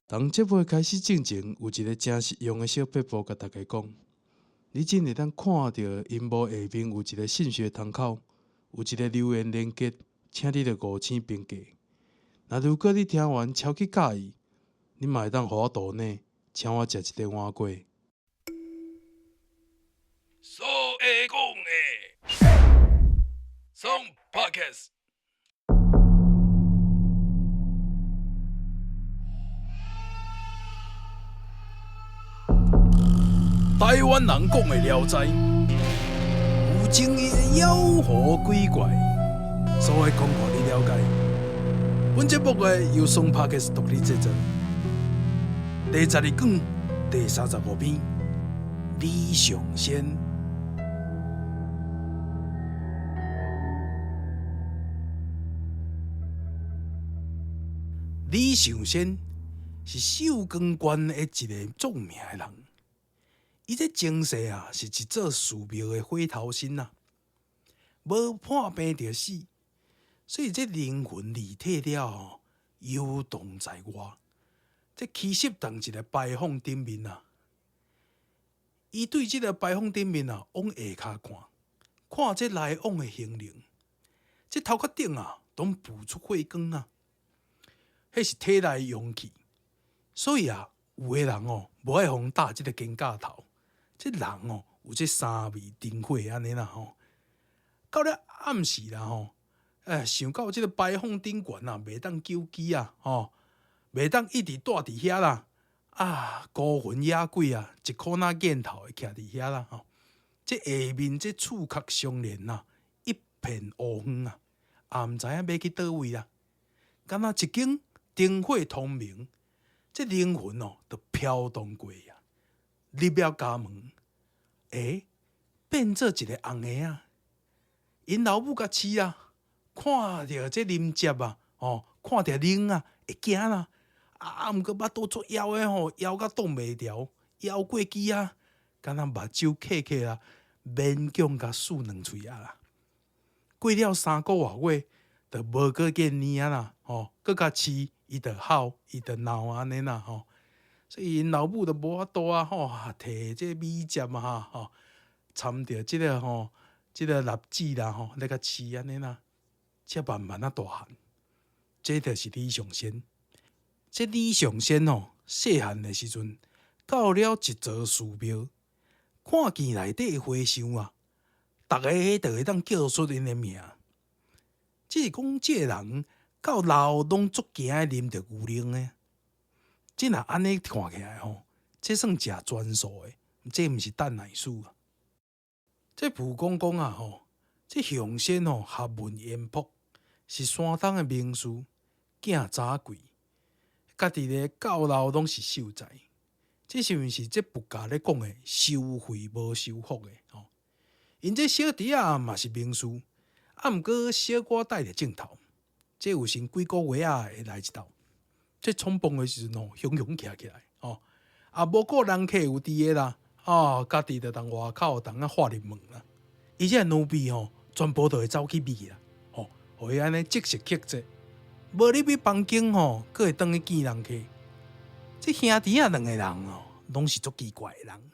佇節目開始進前，有一个誠實用的小撇步，共大家講。你只會當看著螢幕下面有一个信息窗口，有一个留言連結，請你著五星評價。若如果你聽完超級佮意，你嘛會當予我抖內，請我食一个碗粿。所會講的，爽 Podcast。台灣人講的聊齋，有爭議的妖魔鬼怪，所以講予你了解。本節目的由爽 Podcast 獨立製作。第12卷第35篇，李尚仙。李尚仙是秀光縣的一个著名的人。伊這前世啊，是一座寺廟的火頭神啊，無破病就死，所以這靈魂離體了後，遊蕩在外，這棲息佇一个牌坊頂面啊。伊對這个牌坊頂面啊，往下跤看，看這來往的行人，這頭殼頂啊，攏浮出火光啊，彼是體內陽氣，所以啊，有的人哦，無愛予人搭這个肩胛頭。這人哦，有這三昧燈火按呢啦吼。到了暗時啦吼，欸，想到這个牌坊頂懸啊，袂當久居啊，吼，袂當一直蹛佇遐啦。啊，孤魂野鬼啊，一箍仔念頭會徛佇遐啦吼。這下面這厝殼相連啊，一片烏昏啊，也毋知影欲去佗位啦。敢若一間燈火通明，這靈魂哦，就飄蕩過啊。入了家門，欸，變做一个紅的仔。𪜶老母共飼啊，看著這啉汁啊，吼，看著奶啊，會驚啦。啊，毋過腹肚足枵的吼，枵甲擋袂牢，枵過飢啊，敢若目睭瞌瞌啊，勉強共欶兩喙仔啦。過了3個外月，就無閣見奶啊啦，吼，閣共飼，伊就吼，伊就鬧按呢啦，吼。所以𪜶老母就無法度啊，吼，提這米汁啊，吼，摻著這个吼，這个蠟子啦，吼，來共飼按呢啦，才慢慢仔大漢。這就是李尚仙。這李尚仙吼，細漢的時陣，到了一座寺廟，看見內底和尚啊，逐个都會當叫出𪜶的名。只是講這个人到老攏足驚的啉著牛奶的。這若按呢看起來吼，這算食全素的，這毋是蛋奶素啊。這蒲公講啊吼，這尚仙吼學問淵博，是山東的名士，囝早跪，家己咧到老攏是秀才。這是毋是這佛教咧講的修慧無修福的吼？𪜶這小弟仔嘛是名士，啊，毋過小可帶著鏡頭，這有時幾个月仔會來一道。這衝鋒的時陣吼，雄雄徛起來吼，啊無顧人客有佇的啦，哦，家己就佇外口佇遐發入門啦。伊這奴婢吼，全部都會走去覕啦，吼，予伊按呢積極克制。無入去房間吼，閣會轉去見人客。這兄弟仔兩个人哦，攏是足奇怪的人。